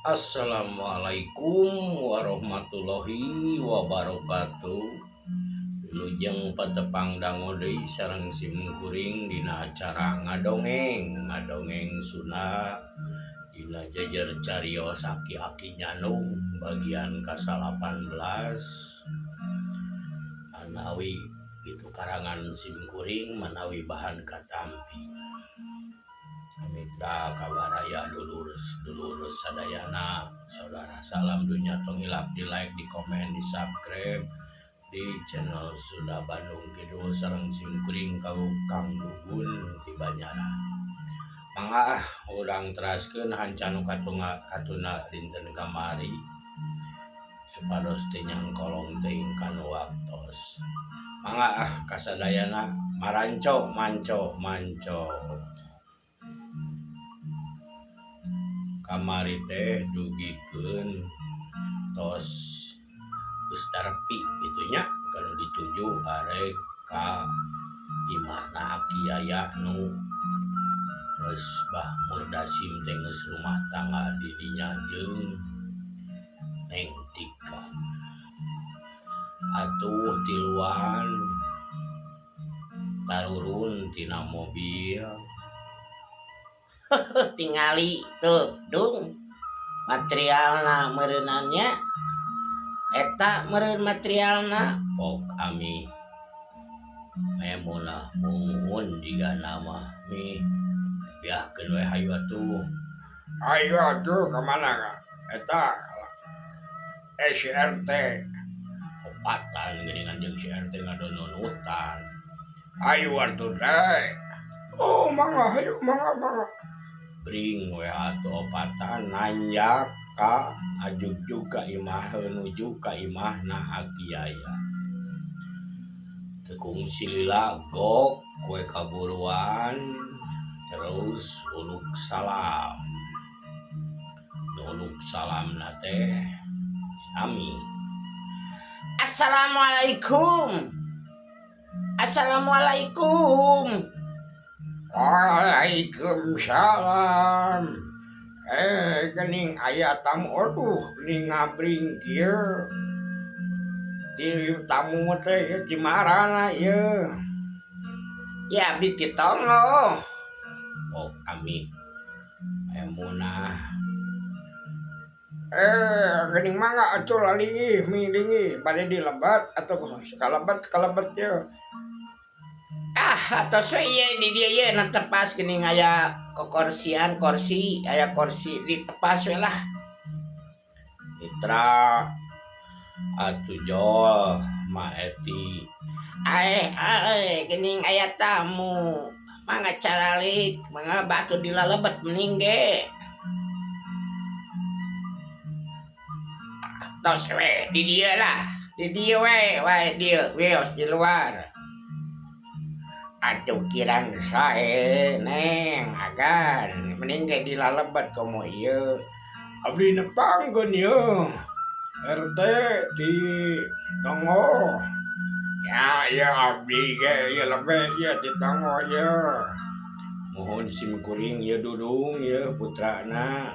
Assalamualaikum warahmatullahi wabarakatuh. Wilujeng patepang dangu deui sareng sim kuring dina acara ngadongeng, ngadongeng Sunda dina jejer carios aki-aki nyandung bagian ka-18 manawi kitu karangan sim kuring manawi bahan katampi. Mitra kabaraya dulur dulur sadayana saudara salam dunya tong hilap di like di komen di subscribe di channel Sunda Bandung Kidul sareng sim kuring kau Kang Gugun ti Banjaran. Mangga ah urang teraskeun hanca nu katunga katuna dinten kamari supados teu nyangkolong teuing kanu waktos. Mangga ah kasadayana maranco manco manco. Kamari teh dugikeun tos geus darepi kitu nya kanu dituju arek ka imahna Aki Yaya nu geus Bah Murdasim teh geus rumah tangga di dinya jeung Neng Tika. Atuh tiluan tarurun tina mobil. Tingali tuh dung materialna meureunannya eta meureun materialna pok ami memunah muhun jiga nama mi biahkeun we hayu atuh. Hayu atuh ka mana ka eta si RT opatan geuningan jeung si RT ngadononutan. Hayu atuh teh. Oh mangga hayu mangga mangga. Bring we atuh opatan nanjak ka ajugjug ka imah nuju ka imahna Aki Yaya. Teu kungsi lila gok we kaburuan terus uluk salam. Nu uluk salamna teh sami. Assalamualaikum. Assalamualaikum. Waalaikumsalam. Gening aya tamu aduh geuning ngabring kieu. Ti tamu teh ieu ti marana ieu. Ya abdi ti tonggoh. Oh ami emunah. Geuning mangga atuh lalingih milinggih bade dilebat atuh kalebet kalebet ieu. Ah atos we ieu di dieu ieu na tepas geuning aya kokorsian korsi aya korsi ditepas we lah. Mitra atuh jol Ma Eti. Aeh aeh geuning aya tamu mangga caralik mangga batu dilalebet mending ge. Tos we di dieu lah di dieu we wae dieu wios di luar. Atuh kirang sae neng agan mending ge dilalebet komo ieu. Abdi nepangkeun ieu RT ti tonggoh. Ya ieu abdi ge ieu lebe ieu ti tonggoh ieu. Mohon sim kuring ieu dudung ieu putrana.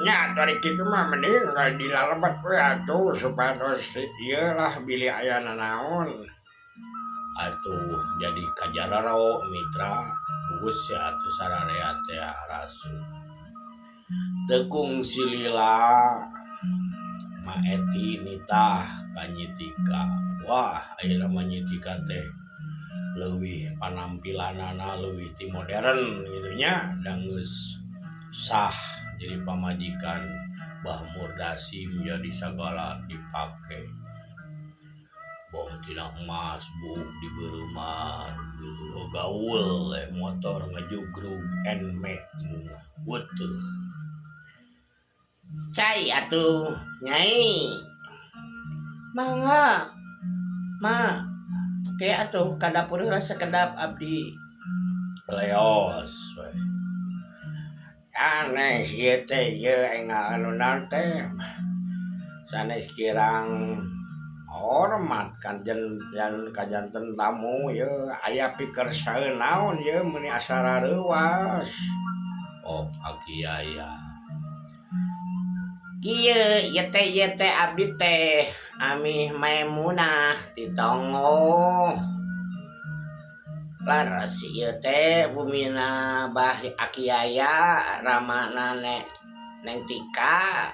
Nya dari kitu mah mending dilalebet we atuh supados ieu lah bilih aya nanaon. Atuh jadi kajararo mitra geus ya atuh sararea teh arasup. Teu kungsi lila Ma Eti nitah ka Nyi Tika. Wah ayeuna mah Nyi Tika teh leuwih panampilanana leuwih ti modern kitu nya da geus sah jadi pamajikan Bah Murdasim jadi sagala dipake. Boh tina emas buuk dibeureman gitu gaul motor ngajugrug Nmax weutuh. Cai atuh nyai. Mangga ma ke atuh ka dapur heula sakedap abdi. Leos we. Aneh ieu teh ieu enggal anu naon teh sanes kirang Hormat kanjen jan kajanten tamu ye aya pikersaeun naon ye meuni asa rareuwas. Oh Aki Yaya. Kieu ieu teh abdi teh Amih Maimunah ti Tonggoh. Leres ieu teh bumina Bah Aki Yaya ramana Neng Tika.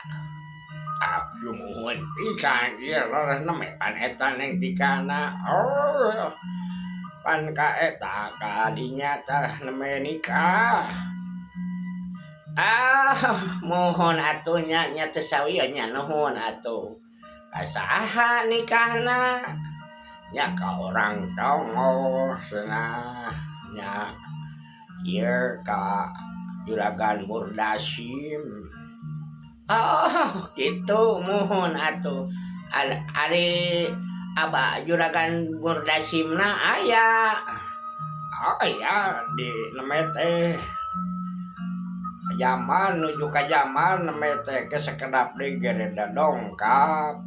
Abdi muhun pisan ieu leresna meh pan eta Neng Tikana. Oh, pan ka eta ka adinya tah nembe nikah. Ah, muhun atuh nya nya teu sawieu nya nuhun atuh. Ka saha nikahna? Nya ka orang Tonggoh cenah nya ieu ka Juragan Murdasim. Oh, gitu muhun atuh. Ari Abah Juragan Murdasimna aya. Oh iya di neme teh zaman nuju ka zaman neme teh ke sekedap deui gereda dongkap.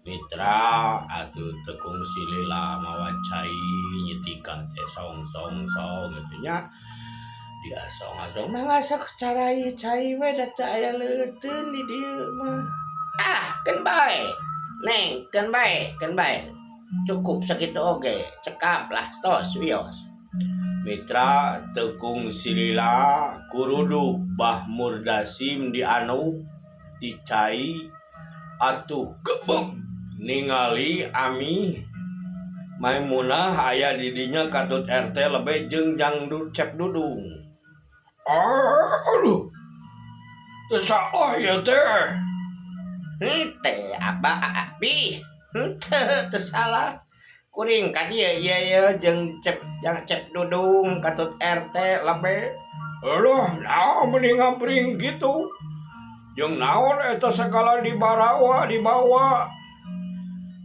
Mitra atuh teu kungsi lila mawa cai nyitika teh song song song gitu nya. Diasong-asong mangga sok carai cai we da teu aya leuteun di dieu mah. Ah, keun bae. Neng, keun bae, keun bae. Cukup sakitu oge, cekap lah tos wios. Mitra teu kungsi lila kuruduk Bah Murdasim dianuk ti cai atuh gebeg ningali Amih Maimunah aya di dinya katut RT lebe jeung jangdut Cep Dudung. Aduh. Teu salah ieu teh. Henteu Abah Abi, henteu teu salah. Kuring ka dieu ieu ieu jeung Cep jang Cep Dudung katut RT lebe. Aduh, naon meni ngampring kitu. Jeung naon eta sagala dibarawa dibawa.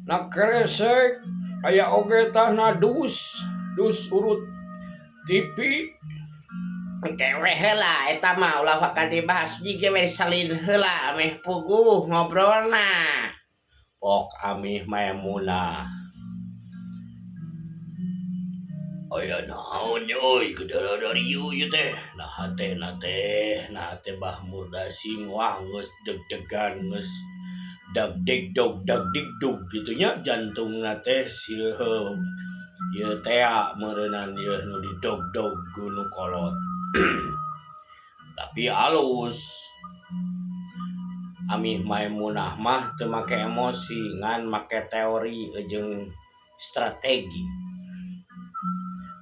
Na keresek aya oge tah na dus, dus urut TV. Kewe heula eta mah ulah waka dibahas jige we salin heula meh puguh ngobrolna. Pok Amih Maimunah. Aya naon euy geudeureudeu ieu teh. Nah teh na teh, nah teh Bah Murdasim wah geus deg-degan geus dag dig dog dag dig dug kitu nya jantungna teh sieuh ieu tea meureunan ieu nu didog-dog ku nu kolot. Tapi alus. Amih Maimunah mah teu make emosi ngan make teori jeung strategi.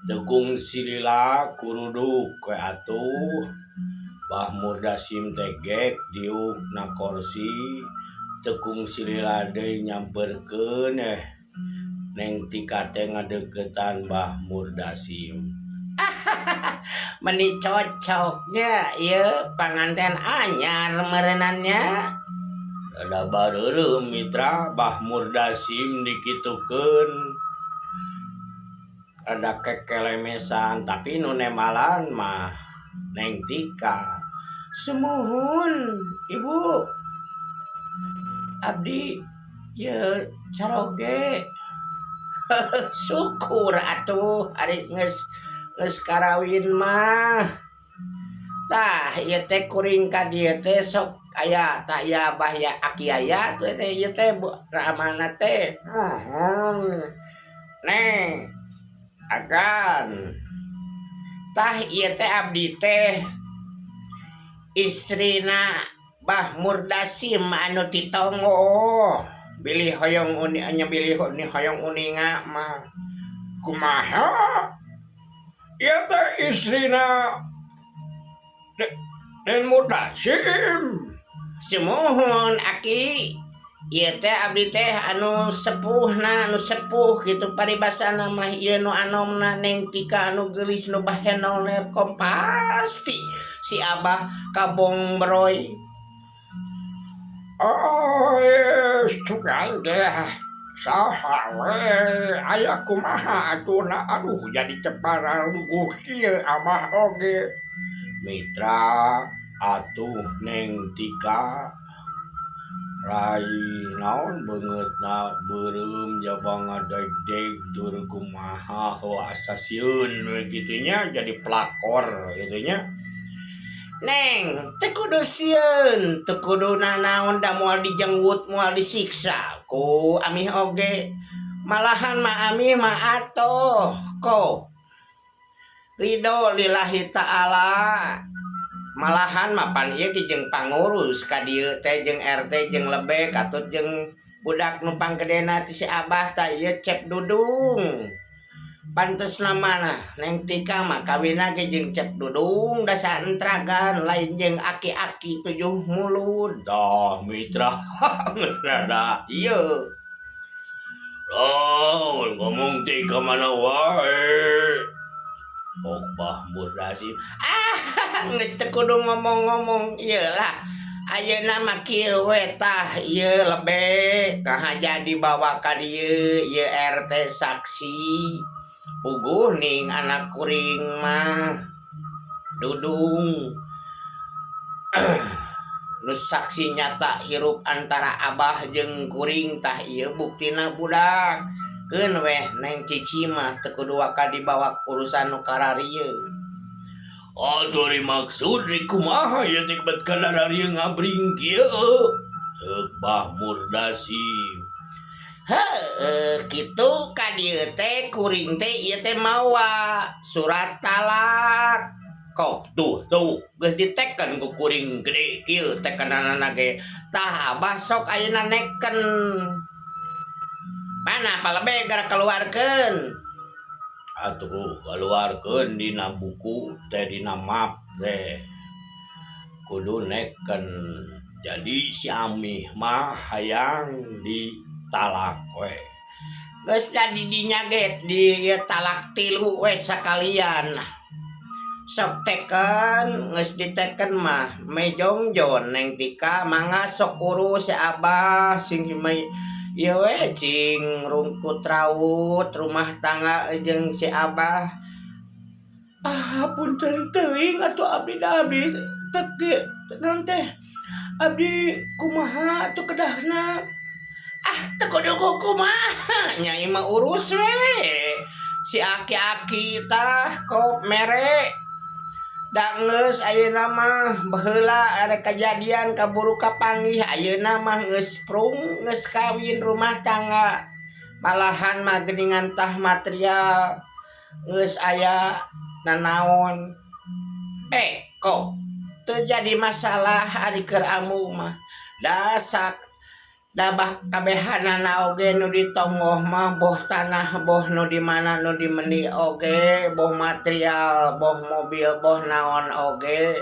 Teu kungsi lila kuruduk we atuh Bah Murdasim teh gek diuk na korsi teu kungsi lila deui nyamperkeun Neng Tika teh ngadeuketan Bah Murdasim. Meni cocoknya ieu panganten anyar meureunannya. Rada bareureum mitra Bah Murdasim dikitukeun. Rada kekelemesan tapi nu nembalan mah Neng Tika. Sumuhun ibu. Abdi ye caroge. Syukur atuh ari geus geus karawin mah. Tah ieu teh kuring ka dieu teh sok aya tah ieu Abah ya Aki Yaya teh ieu teh ramana teh. Muhun. Neng agan. Tah ieu teh abdi teh istrina Bah Murdasim anu ti Tonggoh. Bilih hoyong uni nya bilih uni hoyong uninga mah. Kumaha? Ieu teh istrina Den Murdasim. Sumuhun Aki. Ieu teh abdi teh anu sepuhna, anu sepuh kitu paribasana mah ieu nu anomna Neng Tika anu geulis nu bahenol nerkom pasti si Abah kabongbroy. Oh, sugan teh saha we aya kumaha atuh na aduh jadi tepara luguh kieu Abah oge. Mitra atuh Neng Tika Rai naon beungeutna beureum jaba ngadegdeg tur kumaha heuh asa sieun we kitu nya jadi pelakor kitu nya. Neng, teu kudu sieun, teu kudu nanaon da moal dijenggut moal disiksa ku amih oge. Malahan mah amih mah atoh kop. Ridho lillahi ta'ala. Malahan mah pan ieu ge jeung pangurus ka dieu teh jeung RT jeung lebek katut jeung budak nu panggedena ti si Abah tah ieu Cep Dudung. Pantesna mah nah Neng Tika mah kawinna ge jeung Cep Dudung da saentragan lain jeung aki-aki tujuh mulud. Tah mitra geus rada ieu. Lamun ngomong teh ka mana wae. Ok Bah Murdasim. Ah geus teu kudu ngomong-ngomong ieu lah. Ayeuna mah kieu we tah ieu lebe kahaja dibawa ka dieu ieu RT saksi. Puguh ning anak kuring mah Dudung. Nu saksi nyata hirup antara abah jeung kuring tah ieu buktina budak. Keun weh Neng Cici mah teu kudu waka dibawa urusan nu kararieu. Atuh ari maksud rek kumaha ieu teh bet ka dararieu ngabring kieu. Ceuk Bah Murdasim. Heueuh kitu ka dieu teh kuring teh ieu teh mawa surat talak. Kop tuh tuh geus diteken ku kuring gede kieu tekenanana ge. Tah abah sok ayeuna neken. Mana palebe gara keluarkeun. Atuh kaluarkeun dina buku teh dina map teh. Kudu neken. Jadi si Amih mah hayang ditalak we. Geus da di dinya ge di ieu talak tilu we sakalian. Sok teken geus diteken mah mejongjon Neng Tika mangga sok urus si Abah sing ieu we cing rungkut raut rumah tangga jeung si Abah. Ah punten teuing atuh abdi da abdi teu naon teh abdi kumaha atuh kedahna. Ah teu kudu kumaha nya ieu mah urus we. Si aki-aki tah kop mere. Da geus ayeuna mah baheula ada kejadian kaburu kapanggih ayeuna mah geus prung geus kawin rumah tangga. Malahan mah geuningan tah material geus aya nanaon. Kok teu jadi masalah ari keur amu mah. Dasak dabah kabehanana oge nu ditonggoh mah boh tanah boh nu di mana nu di mendi oge boh material boh mobil boh naon oge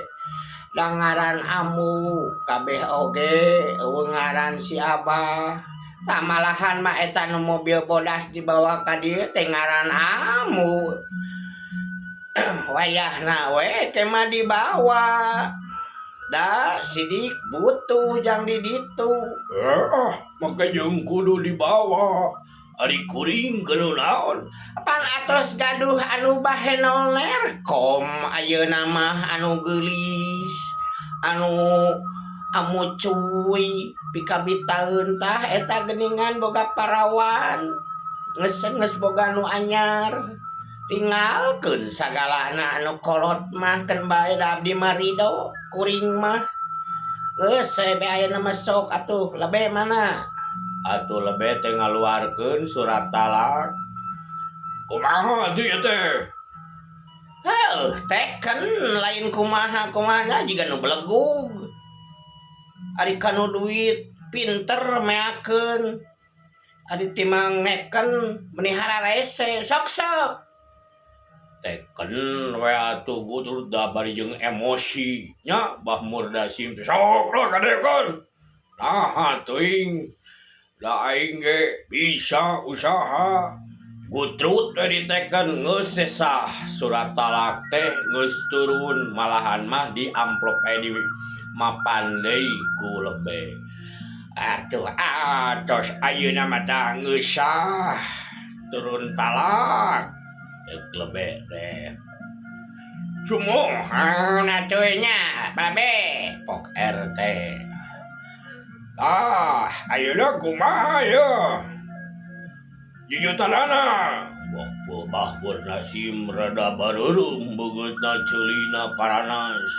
da ngaran amu kabeh oge eueuh ngaran si Abah. Tah malahan mah eta nu mobil bodas dibawa ka dieu teh ngaran amu. Wayahna we teh mah dibawa. Da sidik butuh jang di ditu. Maka jeung kudu dibawa. Ari kuring kudu naon? Pan atos gaduh anu bahenol nerkom ayeuna mah anu geulis, anu amu cuy pikabitaeun tah eta geuningan boga parawan. Geus boga nu anyar. Tinggalkeun sagalana anu kolot mah keun bae da abdi mah ridho kuring mah. Geus be ayeuna mah sok atuh lebe mana? Atuh lebe teh ngaluarkeun surat talak. Kumaha atuh ieu teh? Heuh, teken lain kumaha kumaha jiga nu belegug. Ari kanu duit pinter meakeun. Ari timang neken meuni hararese sok-sok. Teken we atuh gutur da bari jeung emosi nya Bah Murdasim teh sok lah kadekeun. Naha teuing da aing ge bisa usaha. Gutrut we diteken geus sesah surat talak teh geus turun malahan mah di amplop di mapan deui ku lebe. Atuh atos ayeuna mah tah geus sah turun talak. Ceuk lebe teh. Sumuhun atuh nya babe pok RT. Tah, ayeuna kumaha ye? Jujutanana. Bah Nasim rada bareureum beungeutna ceulina paranas.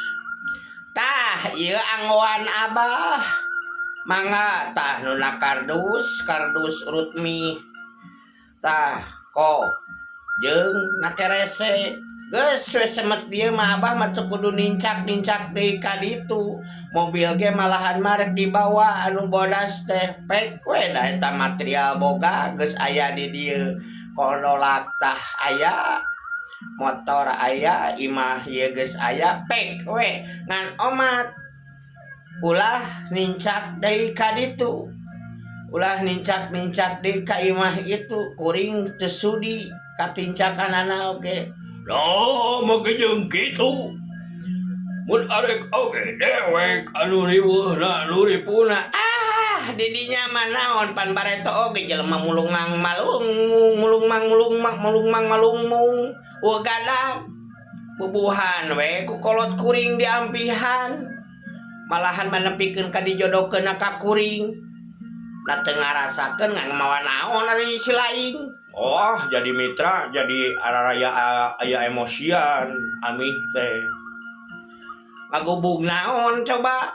Tah ieu anggoan Abah. Mangga tah nu na kardus, kardus urut mie. Tah kop jeung na kerese. Geus we semet dieu mah Abah mah teu kudu nincak-nincak deui ka ditu. Mobil ge malahan mah rek dibawa anu bodas teh pek we da eta material boga geus aya di dieu. Kodolak tah aya, motor aya, imah ieu geus aya pek we ngan omat ulah nincak deui ka ditu. Ulah nincak-nincak deui ka imah itu kuring teu sudi katincakanana oge. Nah, make jeung kitu. Mun arek oge dewek anu riweuhna anu ripuna. Ah, didinya mah naon pan bareto oge jelema mulungmang malungmung mulungmang mulungmang mulungmang malungmung eueuh gadag. Bubuhan we ku kolot kuring diampihan. Malahan mah nepikeun ka dijodohkeunna ka kuring. Da teu ngarasakeun ngan mawa naon ari si laing. Oh, jadi mitra jadi araraya aya emosian amih teh. Ngagubug naon coba.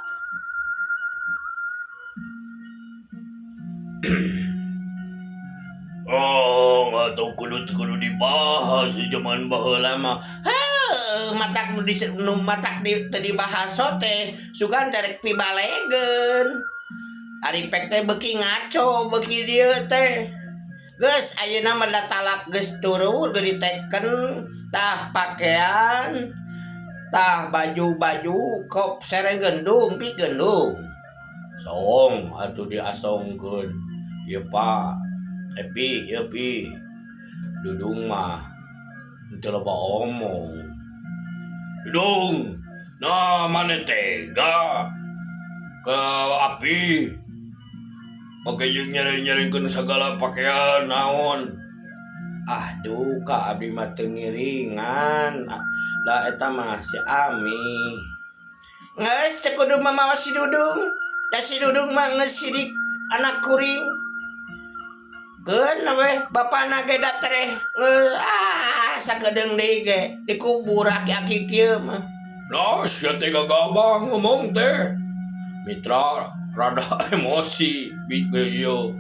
Oh, atuh kudu kudu dibahas di zaman baheula mah. Heuh, matak nu di nu matak di teu dibahas teh sugan teh rek pibalegeun. Ari pek teh beuki ngaco beuki dieu teh. Geus ayeuna mah da talak geus turun geus diteken tah pakean tah baju-baju kop sereng gendung pi gendung. Song atuh diasongkeun. Ieu Pak, Epi, ieu Pi. Dudung mah teu loba omong. Dudung, nah maneh tega ka api. Make jeung nyereng-nyerengkeun sagala pakaian naon. Ah duka abdi mah teu ngiringan. Da eta mah si Ami. Geus teu kudu mamawa si Dudung. Da si Dudung mah geus sidik anak kuring. Keun we bapana ge da tereh ah sakedeung deui ge dikubur aki-aki kieu mah. Nah, sia teh gagabah ngomong teh. Mitra rada emosi ieu.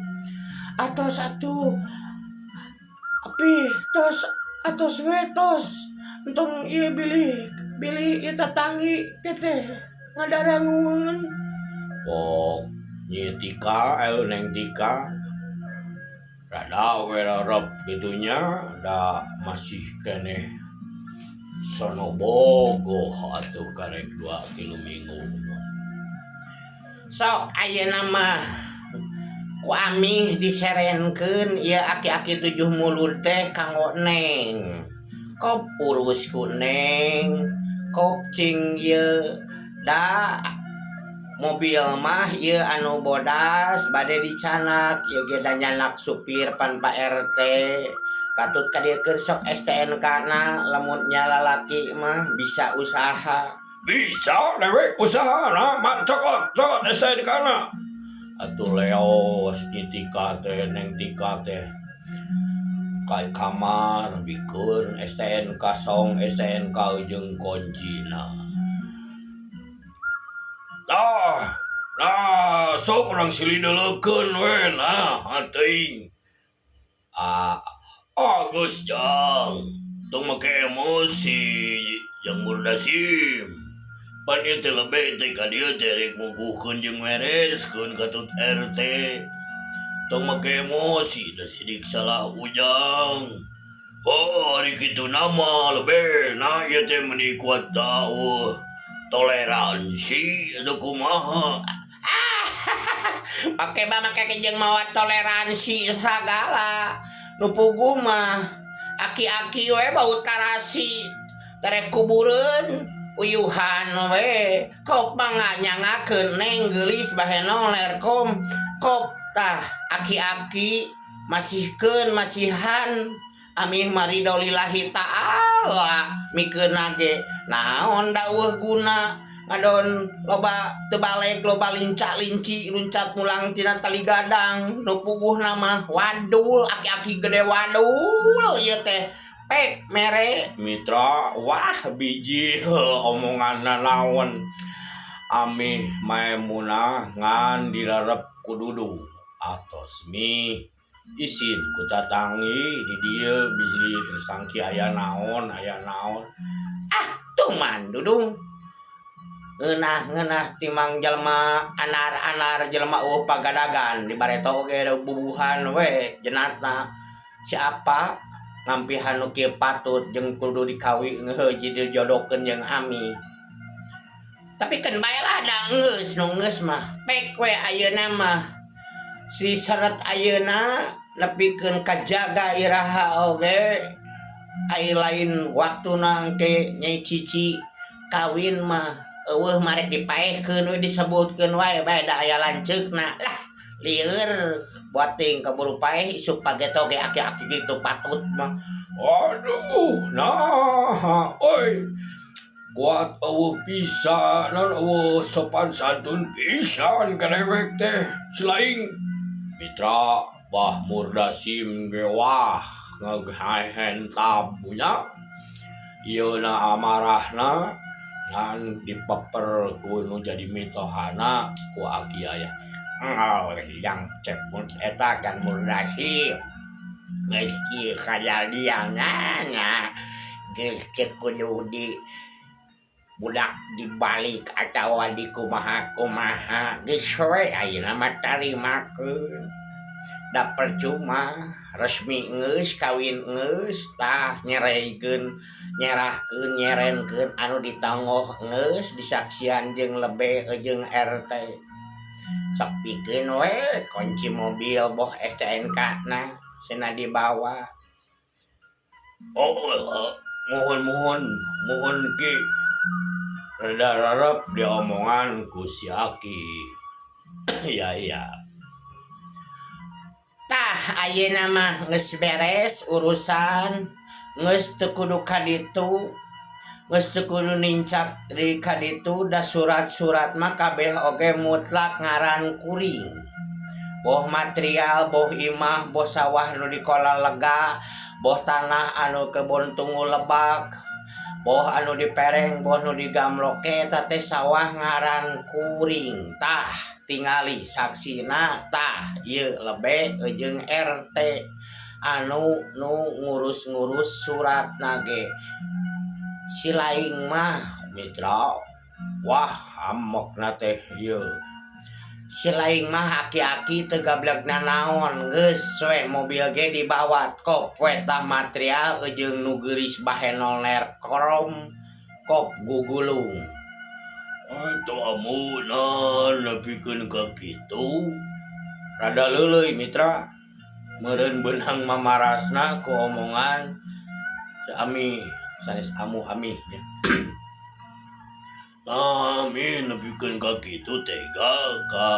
Atos atuh. Api tos atos we tos. Entong ieu bilih bilih ieu tatangi teteh ngadarangun. Pok nyi Tika Neng Tika. Rada we rarep gitunya da masih keneh sono bogoh atuh karek 2-3 minggu. Sok ayeuna mah ku amih diserenkeun ieu aki-aki 7 mulud teh kanggo Neng. Kop urus ku Neng, kop cing ieu da mobil mah ieu anu bodas bade dicanak ieu ge da nyanak supir pan Pak RT. Katut ka dieu keur sok STNK na lamun nya lalaki mah bisa usaha. Bisa dewek usaha na mak cokot cokot STNK na. Atuh leos nyi Tika teh Neng Tika teh ka kamar bikeun STNK song STNK jeung kuncina. Tah, nah sok urang silih deuleukeun we nah teuing. Ah, geus jang, tong make emosi jang Murdasim. Pan ieu teh lebe teh ka dieu teh rek muguhkeun jeung mereskeun katut RT. Tong make emosi da sidik salah ujang. Oh, ari kitu nama lebe nah ieu teh meuni kuat daweuh. Toleransi atau kumaha? Oke ba make jeung mawa toleransi sagala. Nu puguh mah aki-aki we bau tarasi tereh kubureun uyuhan we. Kop mah nyangakeun Neng geulis baheno lerkom. Kop tah aki-aki masihkeun masihan amih maridho lillahi ta'ala mikeunna ge naon daweuh guna Ngadon loba teu baleg loba linca-linci luncat mulang tina tali gadang nu puguhna mah wadul aki-aki gede wadul ieu teh pek mere Mitra wah biji omonganna naon Amih Maemunah ngan dilarep ku Dudung atos mih isin ku tatangi di dieu biji sangki aya naon aya naon. Ah tuman Dudung ngeunah-ngeunah timang jalma anar-anar jelema eueuh pagadagan di bareto oge bubuhan we jenatna siapa ngampihan nu kieu patut jeung kudu dikawi ngeuheuh jadi dijodohkeun jeung ami tapi keun bae lah da geus nu geus mah pek we ayeuna mah si seret ayeuna nepikeun kajaga iraha oge ai lain waktuna engke Nyai Cici kawin mah eueuh marek dipaehkeun we disebutkeun wae bae da aya lanceukna lah lieur buating kaburu paeh isuk pageto ge aki-aki kitu patut mah. Aduh naha euy kuat eueuh pisan naon eueuh sopan santun pisan ka dewek teh selain mitra bah murdasim ge wah ngaghahentab nya ieu na amarahna ngan dipeper ku nu jadi mitohana ku aki ayah. Oh, yang ceput eta kan murdasim geus kieu kajadianna nya geus teu kudu di budak dibalik atawa di kumaha-kumaha geus we ayeuna mah tarimakeun da percuma resmi geus kawin geus tah nyereikeun nyerahkeun nyerenkeun anu ditanggoh geus disaksian jeung lebe jeung RT sok pikeun we kunci mobil boh STNK na cenah dibawa. Oh, mohon mohon mohon ki rada rarap diomongan ku si aki ya ya. Tah ayeuna mah geus beres urusan geus teu kudu ka ditu geus teu kudu nincak di ka ditu da surat-surat mah kabeh oge mutlak ngaran kuring boh material boh imah boh sawah nu di Kola Lega boh tanah anu kebon tunggu lebak boh anu dipereng boh nu digamloke eta teh sawah ngaran kuring tah tingali saksina tah ieu lebe jeung RT anu nu ngurus-ngurus suratna ge si laing mah mitra wah amokna teh ieu si laing mah aki-aki teu gablek nanaon geus we mobil ge dibawa kop we tah material jeung nu geulis bahenol ner krom kop gugulung. Atuh amunan nepikeun ka kitu rada leuleuy mitra meureun beunang mamarasna ku omongan ami sanes amu ami nya. Amin nepikeun ka kitu tega ka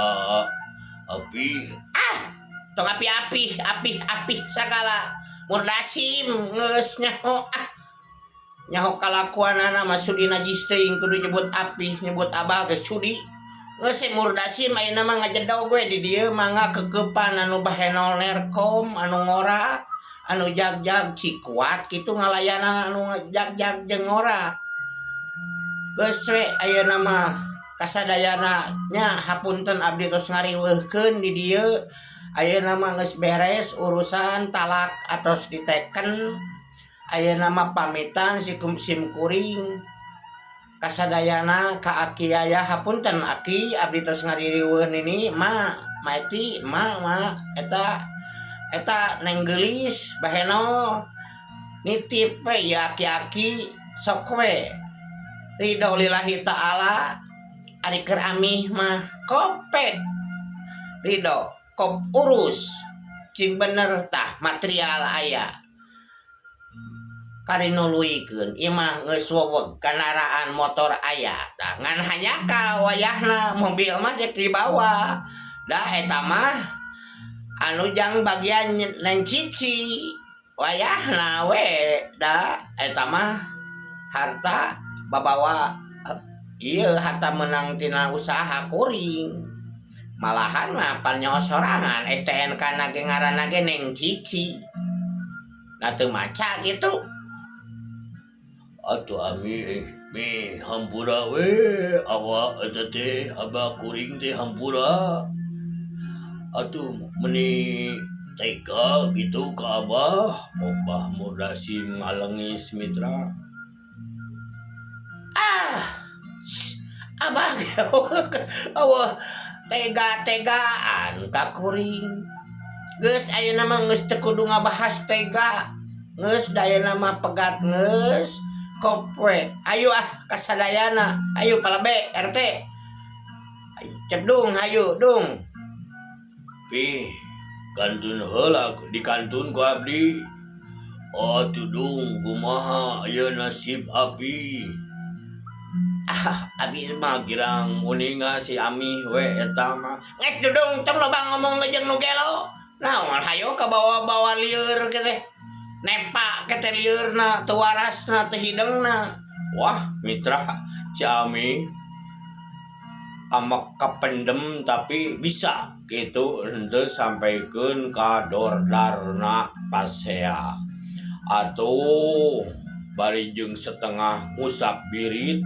api. Ah tong api-api api-api sagala murdasim geus nyaho ah nyaho kalakuanana mah sudi najis teuing kudu nyebut api nyebut abah ge sudi geus murdasim ayeuna mah ngajedog we di dieu mangga kekepan anu bahenol nerkom anu ngora anu jag-jag cikuat kitu ngalayanan anu jag-jag jeung ngora geus we ayeuna mah kasadayana nya hapunten abdi tos ngariweuhkeun di dieu ayeuna mah geus beres urusan talak atos diteken ayeuna mah pamitan sim kuring kasadayana ka aki aya hapunten aki abdi tos ngaririweuh nini ma maeti ma ma eta eta neng geulis baheno nitip we ieu aki-aki sok we ridho lillahi ta'ala ari keur amih mah kopek ridho kop urus cing bener tah material aya kari nuluykeun imah geus weweg kendaraan motor aya tah ngan hanyakal wayahna mobil mah dek dibawa da eta mah anu jang bagian neng Cici wayahna we da eta mah harta babawa Ieu harta meunang tina usaha kuring. Malahan mah pan nyaho sorangan STNK na ge ngaranna ge Neng Cici. Nah teu maca kitu. Atuh ami mi hampura we awa eta teh abah kuring teh hampura. Atuh meni tega gitu ka abah, Obah Murdasim ngalengis mitra. Ah, abah eueuh tega-tegaan ka kuring. Geus ayeuna mah geus teu kudu ngabahas tega. Geus da ayeuna mah pegat geus kopwe. Ayo ah kasadayana. Ayo palebe RT. Cep dung hayu dung. Pih, kantun heula dikantun ku abdi. Oh tudung kumaha ieu nasib api. Ah, abi mah girang uninga si Amih we eta mah. Geus dudung tong loba ngomong jeung nu gelo. Naon hayo kabawa-bawa lieur ke teh. Nepa ke teh lieurna, teu warasna, teu hideungna. Wah, mitra si Amih amak kapendem tapi bisa gitu henteu sampaikeun ka dordarna pasea. Atuh bari jeung setengah ngusap birit.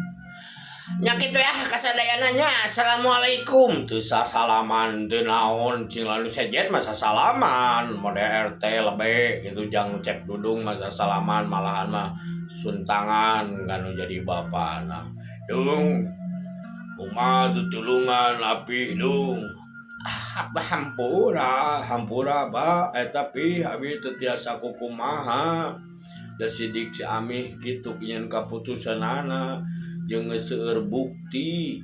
Nya kitu ah kasadayana nya. Assalamualaikum. Teu sasalaman teu naon cing lalu sejen mah sasalaman mode RT lebe gitu jang cek dudung mah sasalaman malahan mah suntangan kanu jadi bapana. Dung kumaha tutulungan apih dung. Ah, abah hampura hampura ba eta pi abi teu tiasa kukumaha. Da sidik si Amih kitu nyeun kaputusanana jeung geus seueur bukti.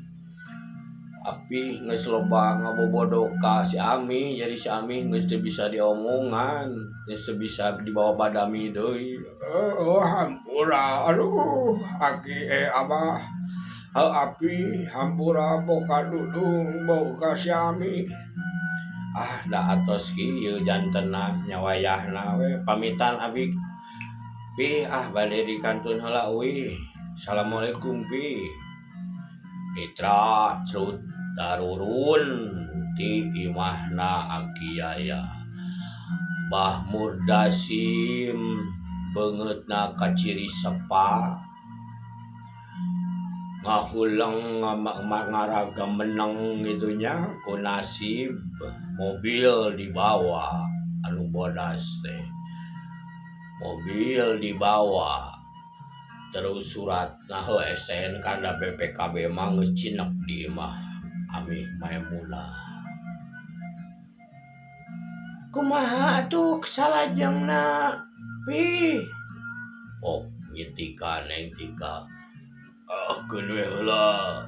Apih geus loba ngabobodo ka si Amih jadi si Amih geus teu bisa diomongan, geus teu bisa dibawa badami deui. Oh, hampura aduh aki abah. Heuh api hampura boka dudung boka si Amih. Ah da atos kieu jantenna nya wayahna we pamitan abi. Pi ah bade di kantun heula uih. Assalamualaikum pi. Mitra cerut darurun ti imahna Aki Yaya. Bah Murdasim beungeutna kaciri sepa. Ngahuleng ngaraga meneng gitu nya ku nasib mobil dibawa anu bodas teh. Mobil dibawa terus surat nah STNK da BPKB mah geus cinek di imah Amih Maimunah. Kumaha atuh salajengna pi? Oh, nyitika neng tika. Ah, keun we heula.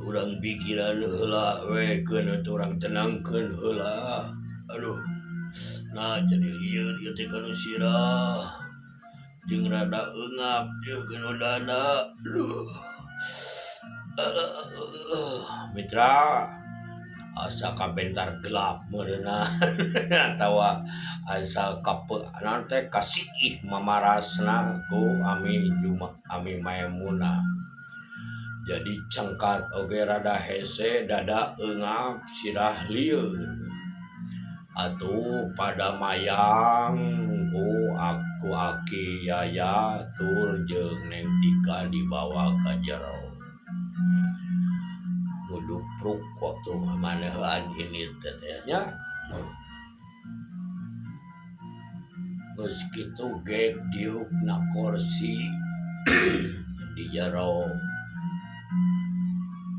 Urang pikiran heula we keun urang tenangkeun heula. Aduh. Nah jadi lieur ieu teh kanu sirah. Jeung rada eungap ieu kanu dada. Aduh. Mitra asa kabentar gelap meureunna atawa asa kape naon teh kasiih mamarasna ku Ami Juma Ami Maimunah. Jadi cengkat oge rada hese dada eungap sirah lieur. Atuh pada mayang ku aku Aki Yaya tur jeung Neng Tika dibawa ka jero. Ngudupruk waktu manehan ini teh nya. Geus kitu gek diuk na kursi di jero.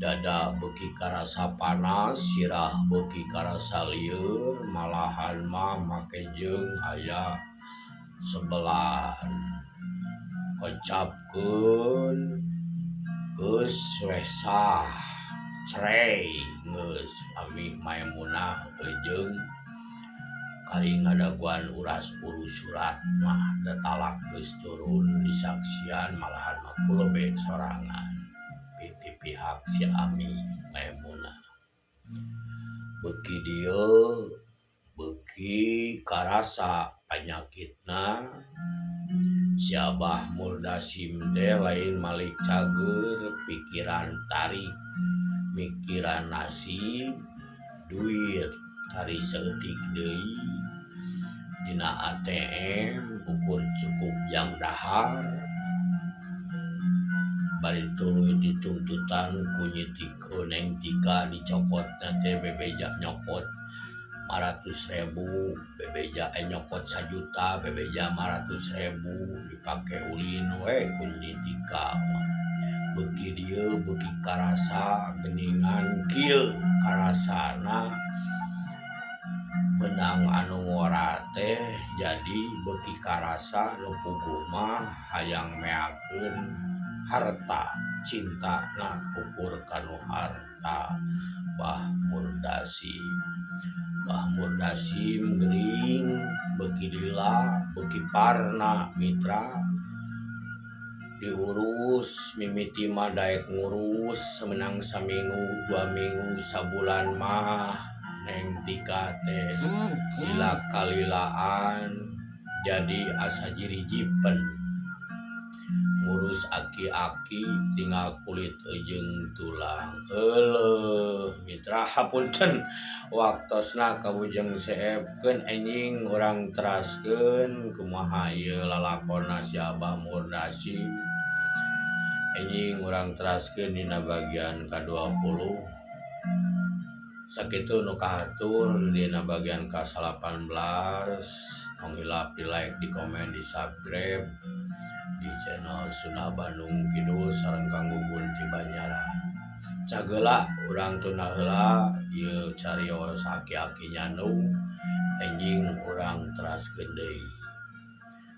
Dada beuki karasa panas, sirah beuki karasa lieur, malahan mah make jeung aya sebelahan. Kocapkeun geus we sah cerai geus Amih Maimunah jeung kari ngadaguan uras urus surat mah talak geus turun disaksian malahan mah ku lebe sorangan. Ti pihak si Ami Maimunah. Beuki dieu beuki karasa Panyakitna si Abah Murdasim teh lain malik cager, pikiran tarik, mikiran nasib, duit kari saeutik deui dina ATM ukur cukup jang dahar bari tuluy dituntutan ku Nyi Tika. Neng Tika dicokotna teh bebeja nyokot 500.000, bebeja nyokot 1 juta, bebeja 500.000 dipake ulin we ku Nyi Tika mah. Beuki dieu beuki karasa geuningan kieu karasana meunang anu ngora teh, jadi beuki karasa nu puguh mah hayang meakeun harta, cintana ukur kanu harta. Bah Murdasim, Bah Murdasim gering beuki lila beuki parna, mitra. Diurus mimiti mah daek ngurus menang saminggu, 2 minggu, sabulan mah Neng Tika teh lila kalilaan jadi asa jirijipen ngurus aki-aki tinggal kulit jeung tulang. Eleuh mitra, hapunten waktosna kabujeng seepkeun, enjing urang teraskeun kumaha ieu lalakonna si Abah Murdasim. Enjing urang teraskeun dina bagian ka-20. Sakitu nu kahatur dina bagian ka-18. Tong hilap di like, di komen, di subscribe di channel Sunda Bandung Kidul sareng Kang Gugun ti Banjaran. Cageula urang tunda heula ieu carios aki-aki nyandung, enjing urang teraskeun deui.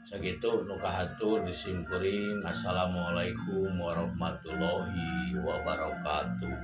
Sakitu nu kahatur di simkuring. Assalamualaikum warahmatullahi wabarakatuh.